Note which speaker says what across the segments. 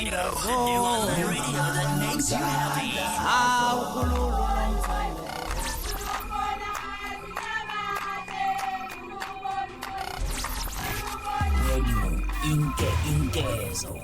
Speaker 1: Radio, the new online radio that makes you happy. Radio Inke Inkezo.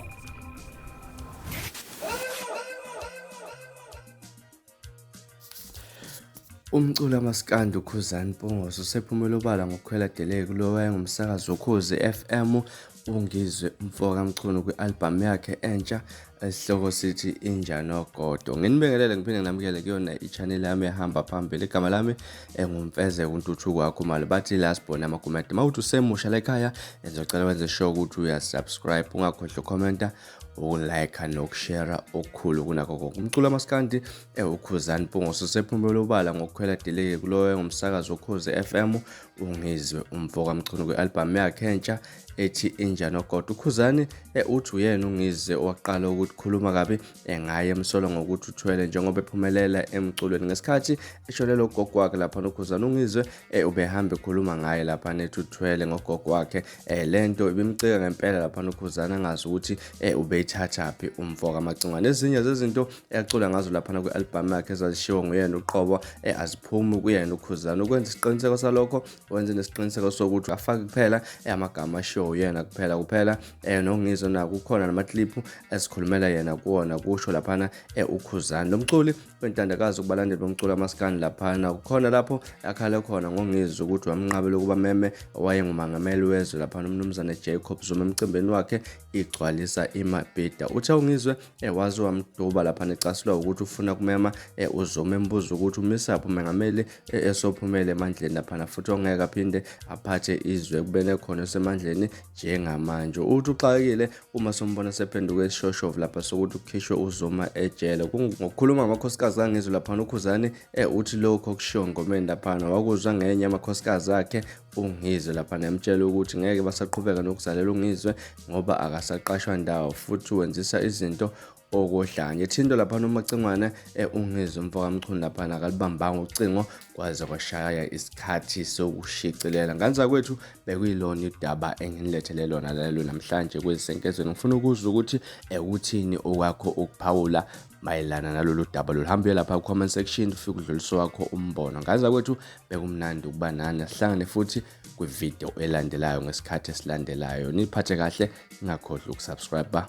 Speaker 2: Umculi kamaskandi uKhuzani Mpungose usephumele obala ngokukhwela deleke kulo owayengumsakazi woKhozi FM uNgizwe Mfoka Mchunu kwi-albhamu yakhe entsha esihloko sithi Inja Nogodo. Nginibingelele ngiphinde nginamukele kuyona i-channel yami ehamba phambili. Igama lami enguMfezeko uNtuthuko wakho bathi la sibone amakomenti. Uma uthi usemusha la ekhaya ngizocela wenze sure ukuthi uyasubscribe, ungakhohlwa ukhomenta, ukulike nokushare okukhulu kunakho konke. Umculo wamaskandi uKhuzani Mpungose usephumele obala ngokukhwela deleke kulowo ngumsakazi woKhozi FM uNgizwe Umfoka Mchunu kwi-albhamu yakhe entsha ethi Inja Nogodo. UKhuzani uthi uyena uNgizwe owaqala ukukhuluma kabi ngaye emsola ngokuthi uthwele njengoba ephumelela emculweni. Ngesikhathi esholela ugogo wakhe lapha uKhuzani, uNgizwe ubehamba ekhuluma ngaye lapha nethi uthwele ngogogo wakhe. Lento ibimcika ngempela lapha uKhuzani angazi ukuthi ubeyithathaphi umfoka Macingwane. Ezinye zezinto ecula ngazo lapha kwi-albhamu yakhe ezazishiwo nguyena uqobo aziphumi kuyena uKhuzani. Ukwenza isiqiniseko salokho wenze nesiqiniseko sokuthi afake kuphela amagama ashiwo uyena kuphela kuphela noNgizwe nako kukhona namakliphu esikhulumela yena kuwona, kusho laphana uKhuzani. Lo mculi wentandakazi kubalandeli bomculo amaskandi laphana kukhona lapho akhale khona ngoNgizwe ukuthi wamnqabela ukuba meme owayengumangameli wezwe laphana uMnumzane Jacob Zuma emcimbini wakhe igcwalisa imabhida. Uthe uNgizwe waze wamduba laphana ecasulwa ukuthi ufuna kumema uZuma, embuza ukuthi umisaphi umengameli esophumele emandleni laphana futhi ongeke aphinde aphathe izwe kubene khona esemandleni njengamanje. Uthi uxakekile uma sombona sephenduke isishoshovu lapha sokuthi kukhishwe uZuma ejele. Ngokukhuluma ngamakhosikazi kaNgizwe laphana uKhuzani uthi lokho okushiwo ngomeni laphana wakuzwa ngenye amakhosikazi akhe uNgizwe laphana, emtshela ukuthi ngeke basaqhubeka nokuzalela uNgizwe ngoba akasaqashwa ndawo futhi wenzisa izinto okohlanye. Ethinto laphana uMacingwane uNgizwe Mfoka Mchunu laphana akalibambanga ucingo kwaze kwashaya isikhathi sokushicilela. Nganza kwethu bekuyilona idaba enginilethele lona lelo namhlanje kwezisenkezweni. Ngifuna ukuzwa ukuthi uthini okwakho ukuphawula mayelana nalolu daba lolu. Hamba uye lapha ku-comment section ufike udlulise wakho umbono. Nganza kwethu bekumnandi ukuba nani, asihlangane futhi kwividiyo elandelayo ngesikhathi esilandelayo. Niphathe kahle, ningakhohlwa ukusubscribe,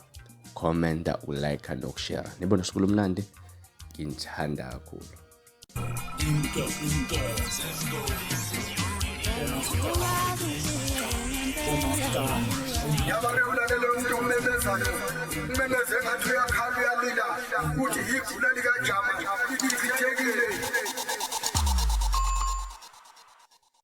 Speaker 2: commenta, ulike nokushare. Nibone usuku olumnandi, nginithanda kakhulu.
Speaker 1: Inke Inkezo.
Speaker 3: Yabake ulalela umuntu omemezayo, umemeze ngathi uyakhala uyalila, uthi yigula.